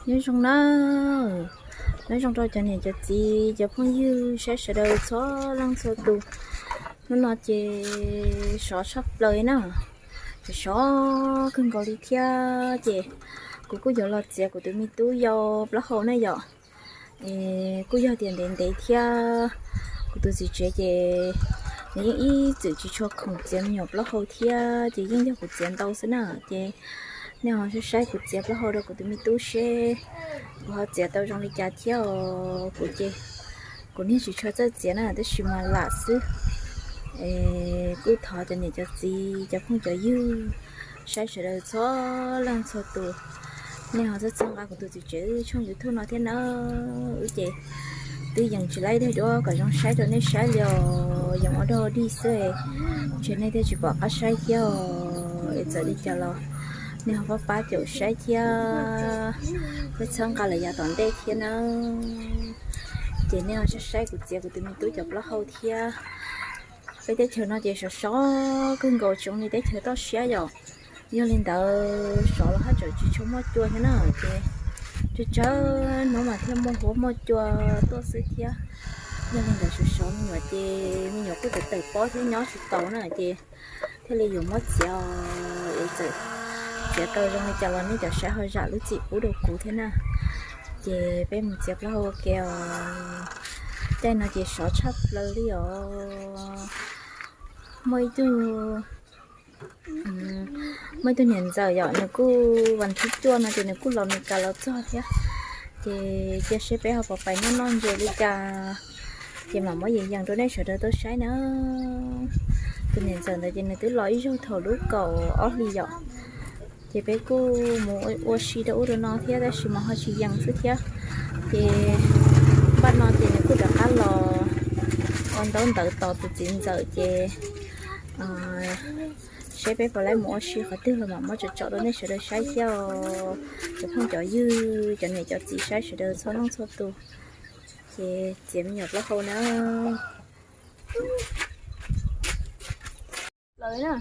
Nyob zoo na, nyob zoo rau cov niam cov txiv cov phooj ywg saib sawv daws txhua leej txhua tus. Hnub no ces sov tshaj plaws na, sov kawg nkaus li thiab ces kuv kuj yuav los txiav kuv tus me tub yau plaub hau na yom. Es kuj yog tias ntev ntev thiab kuv tus txiv tsev ces nws yeej ib txwm tsis tshua khoom txiav me nyuam plaub hau thiab ces yeej yog kuv txiav ntau xwb na. Ces nej ho saib saib kuv txiav plaub hau rau kuv tus me tub seb kuv ho txiav tau zoo li cas thiab os. Kuv ces kuv niag tsis tshua txawj txiav na tab sis mas lam xwb. Es kuj thov cov niam cov txiv cov phooj cov ywg saib sawv daws txhua leej txhua tus, nej ho txhawb txhawb nqa kuv tus txiv tsev wb tshooj YouTube no thiab na. Wb ces twb yeej tsis laib daim duab kom zoo saib rau nej saib li os, yeej ua dog dig xwb, ntshe nej thiaj tsis pom qab saib thiab os. Es txawm li cas los nej ho pab pab caum saib thiab txhawb txhawb nqa lawm yav tom ntej thiab na. Ces nej ho saib saib kuv txiav kuv tus me tub cov plaub hau thiab. Peb teb chaws no ces sov sov kawg nkaus tsis zoo li teb chaws toj siab yom. Yog li ntawd sov los haj tseem tsis tshua muaj cua thiab na ces tsawg tsawg hnub mas thiaj muaj huab muaj cua tuaj xwb thiab. Yog li ntawd sov sov me nyuam ces me nyuam kuj tawm tawm pob thiab nyob tsis taus na ces thiaj li yuav muab txiav. Es txawm txiav tau zoo li cas los nej cov saib ho zam lub txim pub rau kuv thiab na. Ces peb mus txiav plaub hau ua ke os. Caij no ces sov tshaj plaws li os. Muaj ib tug, muaj ib tug niam ntxawm yom, nws kuj vas thib cuaj no ces nws kuj los Meskas los txog thiab. Ces cia seb peb ho puas pais noj noj ntses li cas ces mam muab yees yees rau nej sawv daws tau saib na. Tus niam ntxawm ntawd ces nws twb los ib zaug thaum lub kaum ob hlis yom. Ces peb kuj mus ua si rau ub rau no thiab tab sis mas ho tsis yees xwb thiab. Ces npaj no ces nws kuj rov qab los ua ntaub ntawv tos tus txiv ntxawm ces seb peb puas laib mus ua si qhov twg los mam muab tsom tsom rau nej sawv daws saib thiab os. Cov phooj cov ywg cov niam cov txiv saib sawv daws txhua leej txhua tus. Ces txiav me nyuam plaub hau na. Lawm na.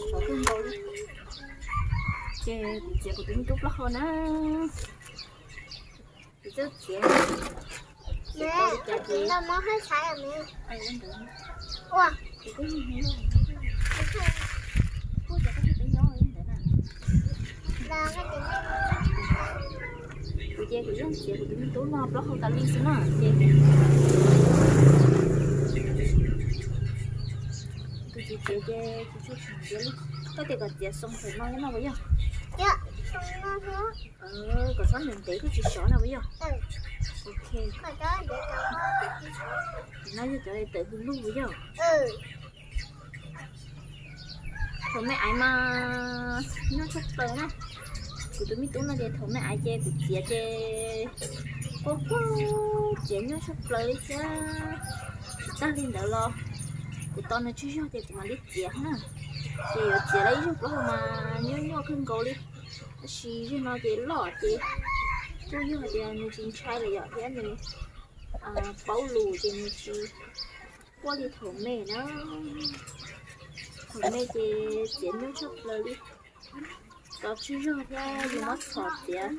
Sov kawg nkaus li. Ces kuv txiav kuv tus me tub plaub hau na. Kuv txawj txiav. Txiav tau li cas ces kuv ces kuv yeej txiav kuv tus me tub no plaub hau tas li xwb na ces tus txiv txiav ces tsis tshua tseem txiav li. Koj tias kom txiav xoo thaum no no puas yog? Kom txhob ntev ntev koj tsis sov no puas yog? Ok. No yog cov tawm hws lug puas yog? Thaum me aiv mas nyuaj tshaj plaws na. Kuv tus me tub no ces thaum me aiv ces kuv txiav ces quaj quaj txiav nyuaj tshaj plaws li thiab. Tsis tag li ntawd los kuv tos nws tsawg zog ces kuv mam li txiav na. Ces yuav txiav lawm ib zaug plaub hau mas nyuaj nyuaj kawg nkaus li. Tab sis zaum no ces loj ces kuj yog tias nws tsis ntshai lawm yom thiab nws paub lus ces nws tsis quaj li thaum me na. Thaum me ces txiav nyuaj tshaj plaws li. Tos tsawg zog thiab yus muab txhom txiav,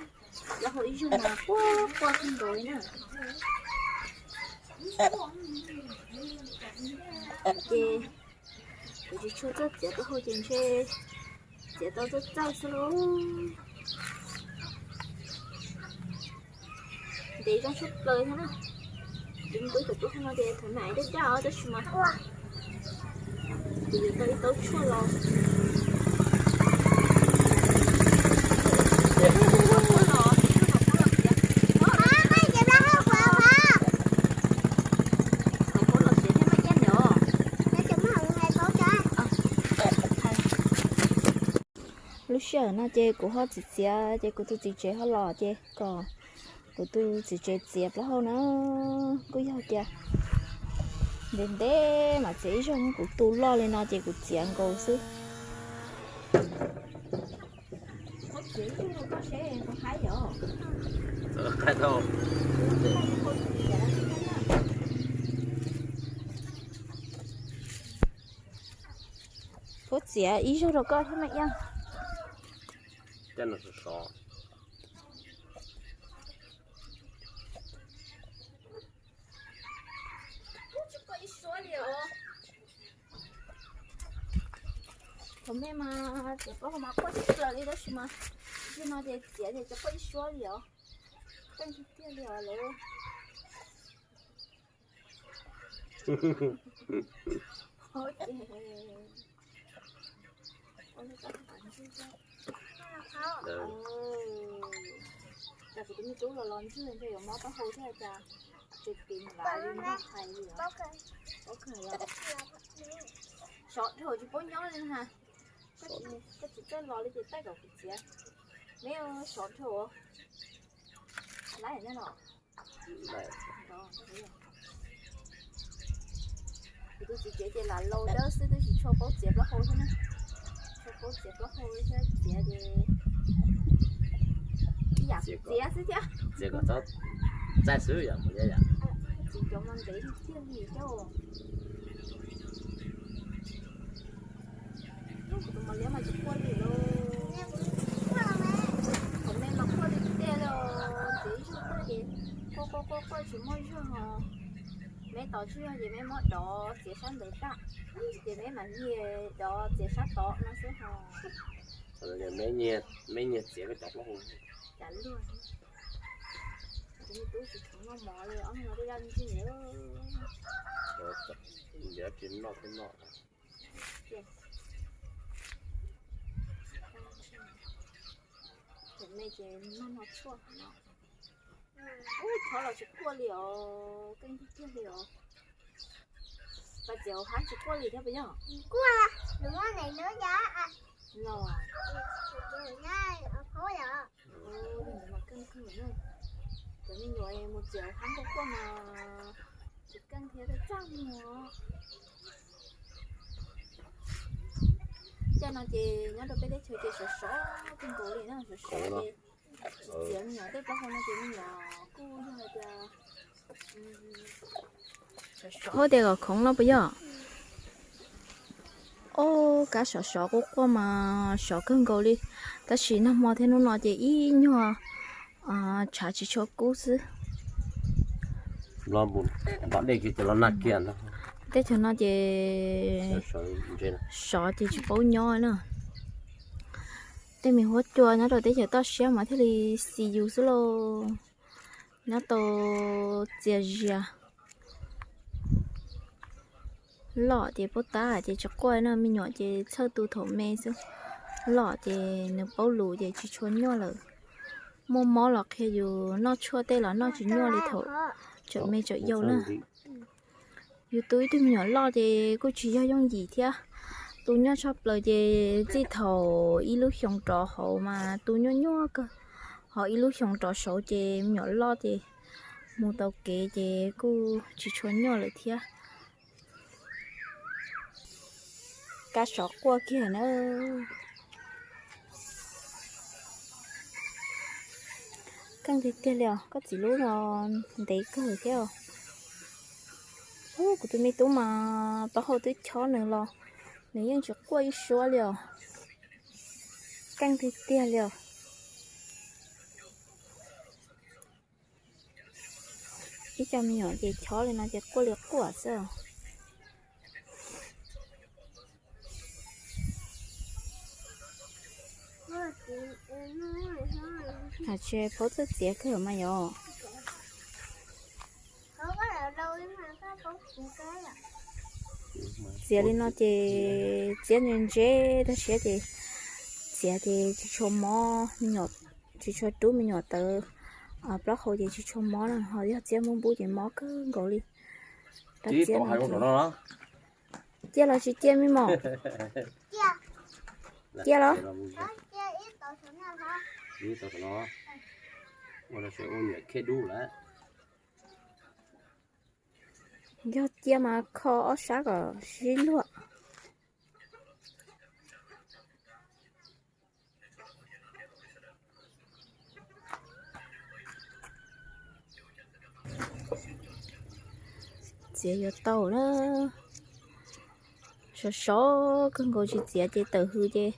plaub hau ib zaug mas quaj quaj kawg nkaus li na. Ces kuv tsis tshua txawj txiav plaub hau ces ntshe txiav tau txawj txawj xwb lauj. Ntev zoo tshaj plaws thiab na. Tus me tub cov plaub hau no ces thaum me aiv daj daj os tab sis mas kuv yuav tau ib taub tshuaj los. Lub sij hawm no ces kuv ho txiav txiav ces kuv tus txiv tsev ho los ces kom kuv tus txiv tsev txiav plaub hau na. Kuj yog tias ntev ntev mas txiav ib zaug, kuv tu loj li no ces kuv txiav nkaus xwb. Puab txiav ib zaug rau koj thiab mas Iab. Suab li os. Thaum me mas txiav plaub hau mas quaj tsis tau li tab sis mas zaum no ces txiav ces tsis quaj ib suab li os. Keej tiag tiag li os lawv. Cas kuv tus me tub los los ntswg ntshe yuav mob taub hau thiab cas, ces tim nkav li noj hais li os. Sov dhau tsis paub nyob li na. Koj tsis txawj los li ces taij kom kuv txiav. Neb sov dhau. Laib nej los. Kuv tus txiv tsev ces lam laus dawb xwb twb tsis tshua paub txiav plaub hau thiab na. Tshua paub txiav plaub hau thiab txiav ces ib yam txiav xwb thiab. Txiav kom txhob txaij xwb yom, mus liab yom. Txiav cov mas ntev tiag li thiab. Kuv tus mos liab mas tsis quaj li lauj. Thaum me mas quaj li tiag li os, txiav ib zaug tag ces quaj quaj quaj quaj tsis muaj zog os. Me tos tsis yog ces me muab dov txiav sab ntawd tag, ces me mam nyiag dov txiav sab tod no xwb os. Me nyiag txiav koj cov plaub hau. Cas luag, tus me tub tsis khoom noj mov li, ob hnub no twb yaj ntswg. Ntiav tsis noj thiab noj. Thaum me ces noj noj tshuaj no. Ub, chob los tsis quaj li os, keej tiag tiag li os. Pas txiav hauv hab tsis quaj li thiab puas yog? Quaj, nws muab nws lub ya los. Cov me nyuam mus txiav hauv hab quaj quaj mas tsis keej thiab, txaj muag. Caij no ces nyob rau peb teb chaws ces sov sov kawg nkaus li na, sov sov ces txiav me nyuam tej plaub hau no ces me nyuam kuj yog hais tias sov sov tias kom khoov no puas yog? Ob kab sov sov quaj quaj mas sov kawg nkaus li, tab sis nag hmo thiab hnub no ces ib nyuag tshav tsis tshua kub xwb. Teb chaws no ces sov ces tsis paub nyob na. Tej me huab cua nyob rau teb chaws toj siab mas thiaj li xis yus xwb lauj. Nyob tau txias zias. Loj ces puab tab ces tsis quaj na, me nyuam ces txhawj tu thaum me xwb. Loj ces nws paub lus ces tsis tshua nyuaj lawm. Muaj mob los qhia yus noj tshuaj tej los noj tsis nyuaj li thaum tseem me tseem yau na. Yus tu ib tug me nyuam loj ces kuj tsis yog yooj yim thiab. Tu nyuaj tshaj plaws ces txij thaum ib lub xyoo rov hauv mas tu nyuaj nyuaj kawg, ho ib lub xyoo rov saud ces me nyuam loj ces mus tau kev ces kuj tsis tshua nyuaj lawm thiab. Kab sov quaj kiag na. Keej tiag tiag li os, koj txiv lub no ntev kawg thiab. Kuv tus me tub mas plaub hau twb chob nws los nws yeej tsis quaj ib suab li os. Keej tiag tiag li os. Ib co me nyuam ces chob li no ces quaj li quaj xwb. Tsis paub txawj txiav kawg mas yog. Txiav li no ces txiav ntse ntse tag siab ces txiav ces tsis tshua mob me nyuam, tsis tshua rub me nyuam tawv. Plaub hau ces tsis tshua mob na, ho yog txiav npub npub ces mob kawg nkaus li. Ciaj los tsis ciaj me mos? Ciaj los? Yog ciaj mas kho ob sab kom sib luag. Txiav yuav tau na. Sov sov kawg nkaus tsis txiav ces tawm hws ces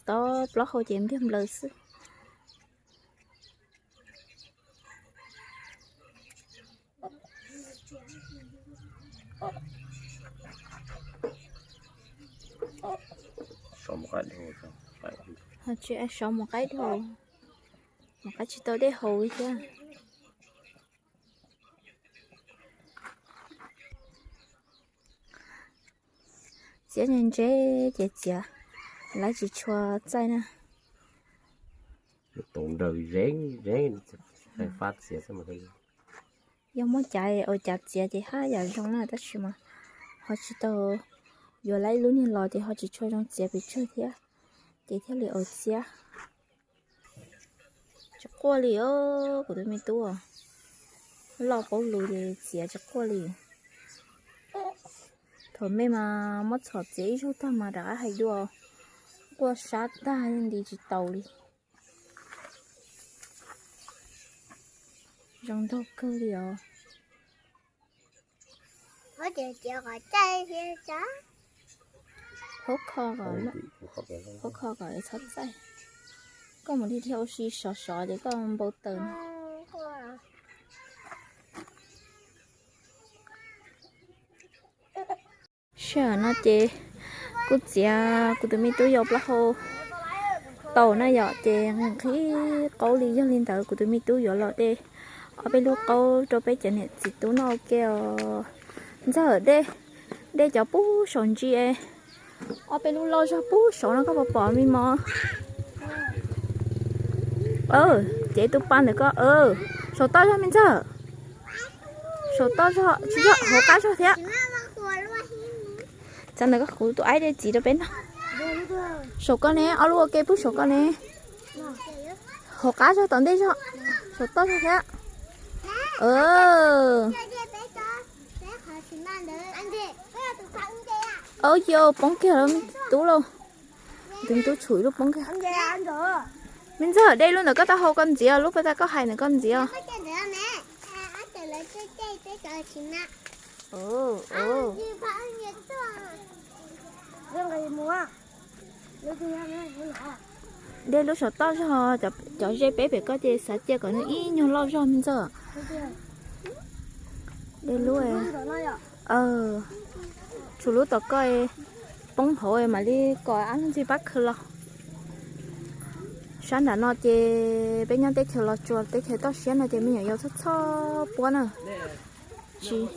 tob plaub hau ces npliag nplaws xwb. Ho tsis sov mus qaib dhau, mus qaib tsis tau dej haus li thiab. Txiav ntse ntse ces txiav lawv tsis tshua txaij na. Yog muab cav ua cav txiav ces haj yam zoo na, tab sis mas ho tsis tau, yuav lawv ib lub niag los ces ho tsis tshua zoo txiav pes tsawg thiab, ces thiaj li ua txiab. Tsis quaj li os kuv tus me tub, loj paub lus ces txiav tsis quaj li. Thaum me mas muab txhom txiav ib zaug tag mas rov qab hais dua, quaj sab tag nti tsis taus li. Zoo nraug kawg li os. Hab kho kom txhob txaij. Koj mus li thiab ua si sov sov ces koj npau taws. Sij hawm no ces kuj txiav kuv tus me tub yau plaub hau tau na yom, ces nqhis qaub li. Yog li ntawd kuv tus me tub yuav los de ob peb lub qaub rau peb cov niam txiv tub noj ua ke os. Ntxawg, de cov pub saum ntsis, ob peb lub loj zog pub saud no koj puas pom me mos? Ces tus pa ntawm koj, saum toj zog me ntxawg. Saum toj zog, tsis yog, hauv qab zog thiab. Txav ntawm koj qhuv tus aib de txiv rau peb noj. Saum koj ne, ob lub ua ke pub saum koj ne. Hauv qab zog tom ntej zog, saum toj zog thiab. Au yau, poob kiag lawm me tub lauj. Tus me tub tshum ib lub poob kiag. Me ntxawg, de lub ntawm koj taub hau koj ntxiv, lub pas tas koj hais ntawm koj ntxiv. De lub saum toj zog, cov ze peb pem koj ces xav cia kom nws ib nyuag loj zog me ntxawg. De lub, tshuav lub tom koj poob hauv mam li kom ab leej ntxwg pab khwv los. Sab nram no ces peb nyob teb chaws Los Tsuas teb chaws toj siab no ces me nyuam yaus txhob txhob puab na. Tsis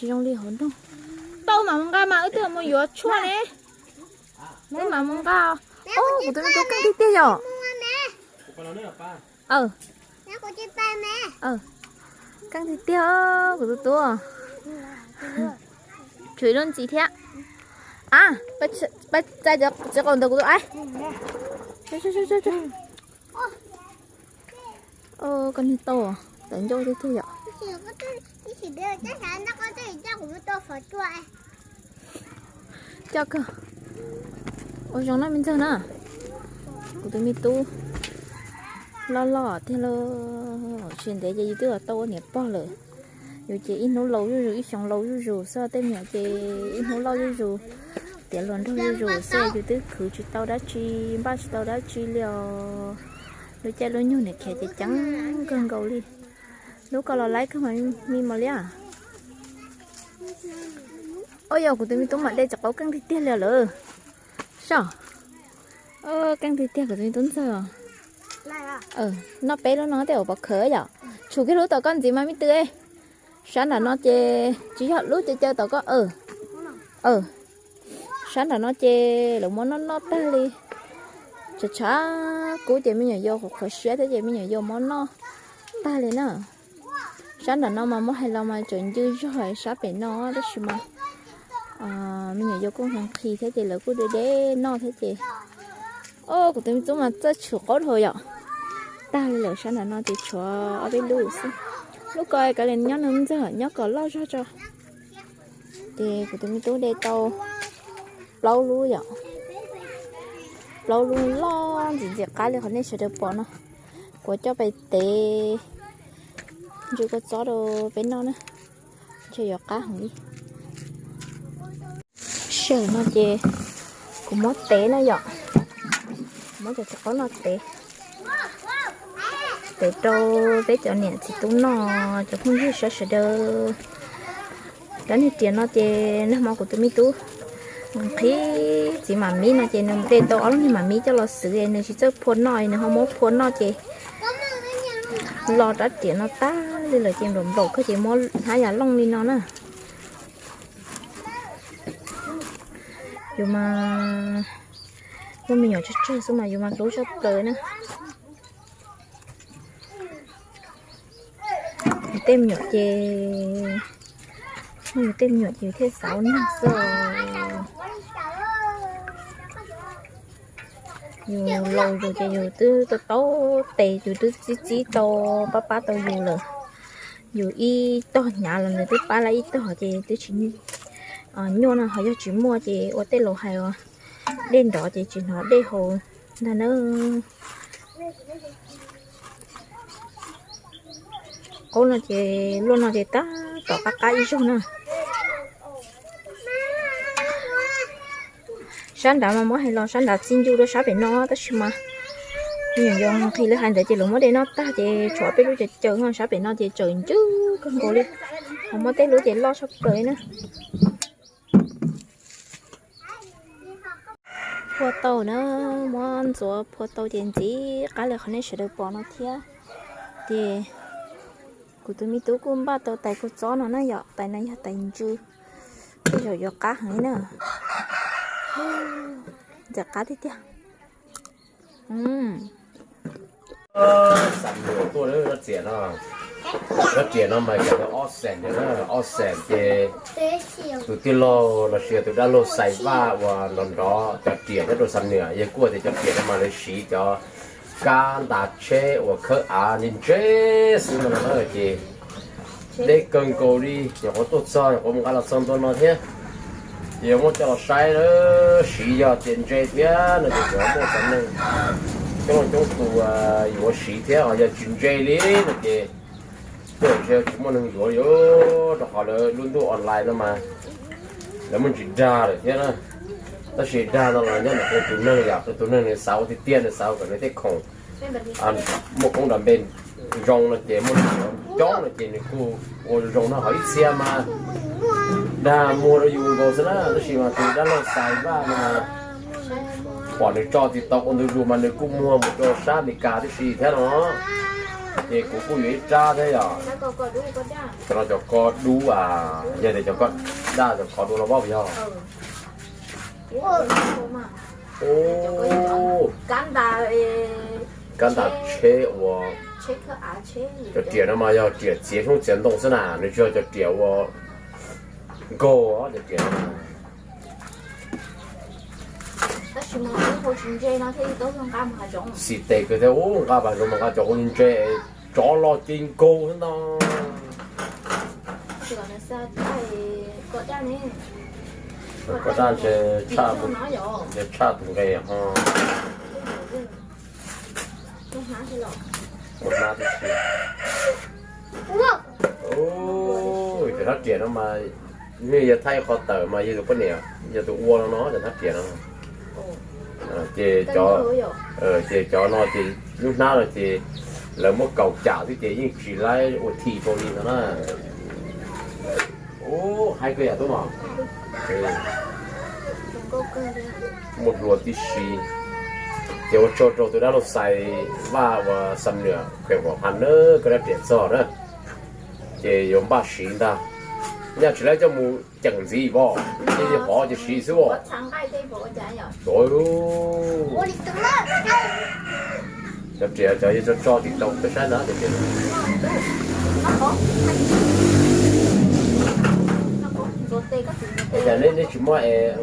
zoo li hauv nroog. Tau mam mus nqa mas wb twb mus yuav tshuaj ne. Wb mam mus nqa. Kuv tus me tub keej tiag tiag yom. Keej tiag tiag kuv tus tub. Tshuav ib lub ntxiv thiab. A, pab txais txiv qaub ntawm kuv tus aib. Koj niag tau tawv ncauj tiag tiag yom. Coj kawg. Ua zoo na me ntxawg na. Kuv tus me tub loj loj tiag lauj. Tsis ntev ces yus twb los tau ua niam pog lawm. Yus ces ib hnub laus zuj zus, ib xyoo laus zuj zus xwb, tej me nyuam ces ib hnub loj zuj zus, tiav hluas nraug zuj zus xwb, yus twb khwv tsis tau dab tsi, npaj tsis tau dab tsi li os. Lub caij lub nyoog niam khiav ces ceev kawg nkaus li. Lub ko los laib kawg mas me mos liab. Ua yog kuv tus me tub mam de cov qaub keej tiag tiag li lawm. Soj, keej tiag tiag kuv tus me tub ntxawg. Noj peb lub no tej uas pov khawv yom. Tshum kiag lub tom koj ntxiv mas me tub. Sab nram no ces tsis yog lub caw caw tom koj. Sab nram no ces lawv muab noj noj tag li. Tshav tshav kub ces me nyuam yaus qhuav qhuav siab thiab ces me nyuam yaus muab noj tag li na. Sab nram no mas muab hais los mas tseem ncw zog sab pem no tab sis mas me nyuam yaus kuj nqhis nqhis thiab ces lawv kuj de de noj thiab ces. Kuv tus me tub mas txawj tshum qaub dhau yom. Tag li lawm, sab nram no ces tshuav ob peb lub xwb. Lub ko kav liam nyob nws ntxawg nyob kom loj zog tso. Ces kuv tus me tub de tau plaub lub yom. Plaub lub loj ntxim ntxim qab li qhov nej sawv daws pom no. Kuv coj pais tev ntsis kua txob rau peb noj na. Ntshe yuav qab heev li. Sij hawm no ces kuv muab tev na yom. Muab cov txiv qaub no tev, tev rau peb cov niam txiv tub noj, cov phooj ywg sawv sawv daws. Rab niag riam no ces nag hmo kuv tus me tub nqhis txiv mam mib no ces nws mus de tau ob lub niag mam mib coj los xwb es nws tsis txawj phua noj, nws ho muab phua noj ces lo rab riam no tag li lawm ces nplaum nplaum kawg ces muab hnab yam looj li no na. Yus mas muaj me nyuam tsawg tsawg xwb mas yus mas hlub tshaj plaws na. Yus tej me nyuam ces, muaj yus tej me nyuam ces yus thiaj xav ua neeg xwb. Yus laus yus ces yus twb tau tau tes, yus twb txib txib tau, pab pab tau yus lawm. Yus ib tog hnyav los nws twb pab lawm ib tog ces twb tsis nyuaj no, ho yog tsis muaj ces ua tej laus hais os, dej nrov ces tsis hnov dej haus ntag na. Qaub no ces luaj no ces tab tom qab qab ib zaug na. Sab nrad mas muab hais los sab nrad txij ncuj rau sab pem no tab sis mas me nyuam yaus nqhis lawv hais ntawd ces lawv muab de noj tag ces tshuav peb lub caws caws no, sab pem no ces tseem ncwg kawg nkaus li. Ho muab tej lub ces loj tshaj plaws li na. Phua tau na, muab ntxuav phua tau ces ntxiv qab li qhov nej sawv daws pom no thiab. Ces kuv tus me tub kuj npaj tau tais kua txob no na yom, tais no yog tais ntsw, tej zaum yuav qab heev li na. Ntxim qab tiag tiag. Xam nws tuaj rab riam no, rab riam no mas cov ob xees, ob xees ces tus tij laug los sis tus dab laug Xais Vaj uas nrov nrov cov riam nyob rau Xam Nuam, yog kuj tias cov riam no mas lawv siv cov kab ntas tsheb uas khawb av ntse ntse xwb no na ces deb kawg nkaus li, nyuam qhuav tuaj txog nyuam qhuav mus nqa los txog ntua no thiab. Ces yuav muab coj los saib na, siv yog tias ntse thiab no ces tseem muaj cov neeg coob coob tus yuav siv thiab, ho yog tsis ntse li no ces tej zaum ntshe tsis muaj neeg yuav li, rau qhov lawv lub ntuj online no mas lawv muaj ntsis dag lawm thiab na. Tab sis dag no los nyob ntawm qee tus neeg, yog qee tus neeg nws xav ua tiag tiag, nws xav ua kom nws tej khoom muaj koob nrov npe zoo no ces muaj neeg yuav coob no ces nws kuj ua zoo no, ho ib txhia mas dag muag rau yus nkaus xwb na. Tab sis mas tus dab laug Xais Vaj no mas pom nws tso TikTok ua ntu zus mas nws kuj muag mus rau sab Amelikas tib si thiab no. Ces kuv kuj yuav ib rab thiab yom. Cov no cov ko dub a, yog tias cov ko daj cov ko dua los vau yog. Kab ntas tsheb uas, cov riam no mas yog riam txiav xyoob txiav ntoo xwb na, nws tsis yog cov riam uas nkaug cov riam no. Xis tes kawg thiab, ub, nqa pas zoov mas nqa cov ua ntse, tsov los ces nkaug xwb ntag. Ko daj ntshe tshaj tus nqe ho. Ua hnab tib si. Cov hnab riam no mas, nws yog thaij qhov tawm mas yog tus poj niam, yog tus ua no no cov hnab riam no. Ces, ces cov no ces lub hnab no ces lawv muab kaus cam xwb ces yeej tsis laib ua thi rau li no na. Ub, haib kawg yam tub no. Muaj hlua tib si. Ces ua tsaug rau tus dab laug Xais Vaj uas Xam Nuam kheem huam phas na, koj dab riam txog na. Ces yuav npaj siv ntag. Nyaj tsis laib coj mus ceem ntxiv vos, ces hov ces siv xwb os. Cov riam cov yuav tso tso tim tau peb saib ntag. Neb tsis muab es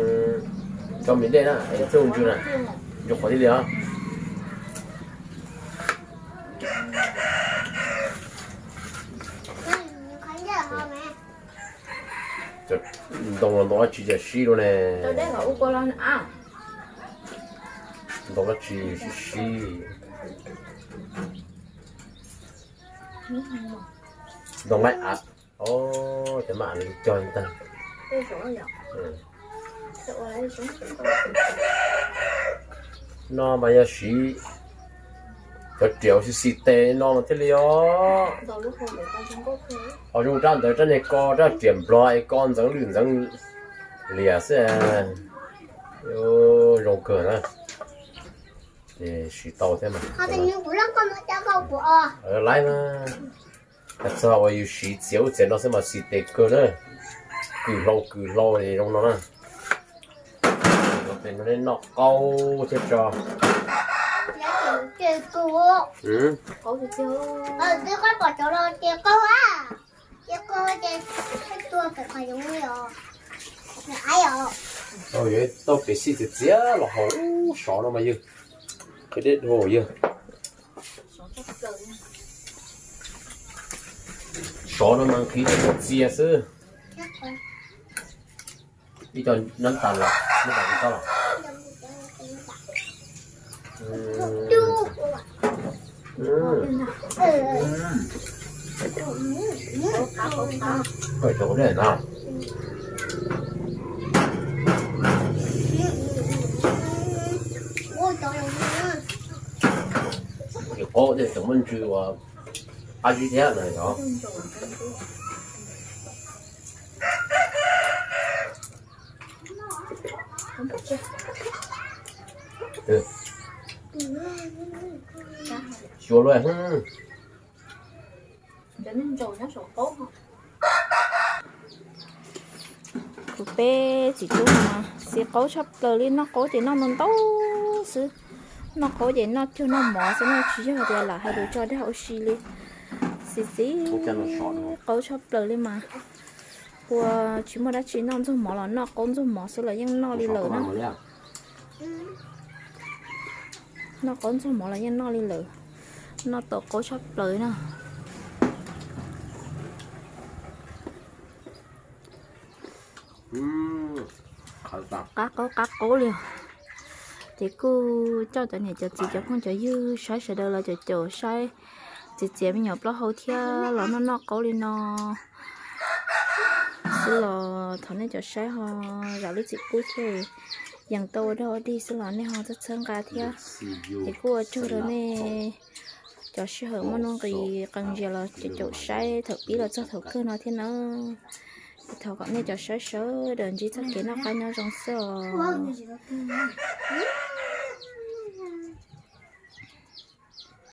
tso mis dej na es txuj ntsw na, ntsw qhuav thiaj li os. Ntoo los ntoo dab tsi cas sib luaj ne? Ntoo dab tsi sib sib? Ntoo maj av. Cov maj av no cog ntag. No mas yog siv Cov riam xi xi tes no thiaj li os. Ho zoo rab ntawd rab niag ko rab riam nplog es ko ntxeev lwj ntxeev liam xwb. Zoo kawg na. Siv tau thiab mas. Laiv mas. Txog uas yus siv txiav ub txiav no xwb mas xi tes kawg na. Kws hlau kws hlau zoo no na. Noj qaub thiab tso. Tau pem xij txiav txiav los haus sov no mas yog qhib deb dhau yog. Sov no mas qhib txias xwb. Ib co nab tas los, nab tas toj los. Ces qaub tej tseem muaj ntsws uas qab zib thiab no yog. Xyuas luaj. Kuv peb txiv tub no xi qaub tshaj plaws li, noj qaub ces noj ntau ntau xwb. Noj qaub ces noj cuag noj mov xwb, noj tsis yog tias lam hais lus tso dag ua si li. Xi xi qaub tshaj plaws li mas. Ua tsis muaj dab tsi noj, ntxuag mov los noj, qaub ntxuag mov xwb los yeej noj li lawm na. Noj qaub ntxuag mov los yeej noj li lawm. Noj tau qaub tshaj plaws na. Qab qaub qab qaub li os. Ces kuj coj cov niam cov txiv cov phooj cov ywg saib sawv daws los caum caum saib txiv txiav me nyuam plaub hau thiab los noj noj qaub li no xwb los thov nej cov saib ho zam lub txim pub thiab. Yeej tau ua dog ua dig xwb los nej ho txhawb txhawb nqa thiab. Ces kuj ua tsaug rau nej cov sij hawm muaj nuj nqis qee ntsis los caum caum saib thaum pib los txog thaum kawg no thiab nawb. Thov kom nej cov saib sawv daws ntsib txoj kev noj qab nyob zoo xwb os.